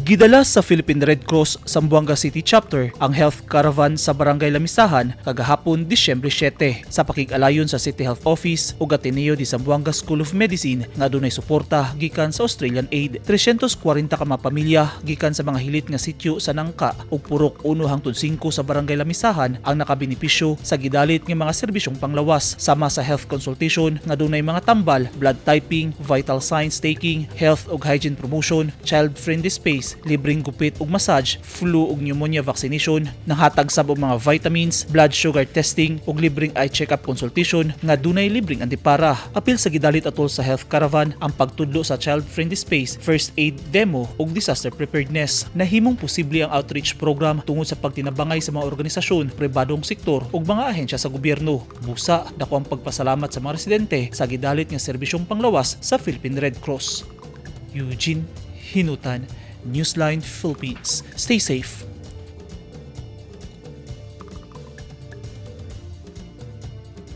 Gidala sa Philippine Red Cross Zamboanga City Chapter ang Health Caravan sa Barangay Lamisahan kagahapon, Disyembre 7, sa pakig-alayon sa City Health Office ug Ateneo de Zamboanga School of Medicine nga adunay suporta gikan sa Australian Aid. 340 ka mga pamilya gikan sa mga hilit nga sitio sa Nangka ug Purok 1 hangtod 5 sa Barangay Lamisahan ang nakabenepisyo sa gidalit nga mga serbisyong panglawas sama sa health consultation nga dunay mga tambal, blood typing, vital signs taking, health ug hygiene promotion, child-friendly space, libreng gupit ug massage, flu ug pneumonia vaccination, nanghatag sab og mga vitamins, blood sugar testing ug libreng eye check-up consultation nga dunay libreng antipara. Apil sa gidalit atol sa health caravan ang pagtudlo sa child-friendly space, first aid demo ug disaster preparedness. Nahimong posible ang outreach program tungod sa pagtinabangay sa mga organisasyon, pribadong sektor ug mga ahensya sa gobyerno. Busa, dako ang pagpasalamat sa mga residente sa gidalit nga serbisyong panglawas sa Philippine Red Cross. Eugene Hinutan, Newsline Philippines. Stay safe.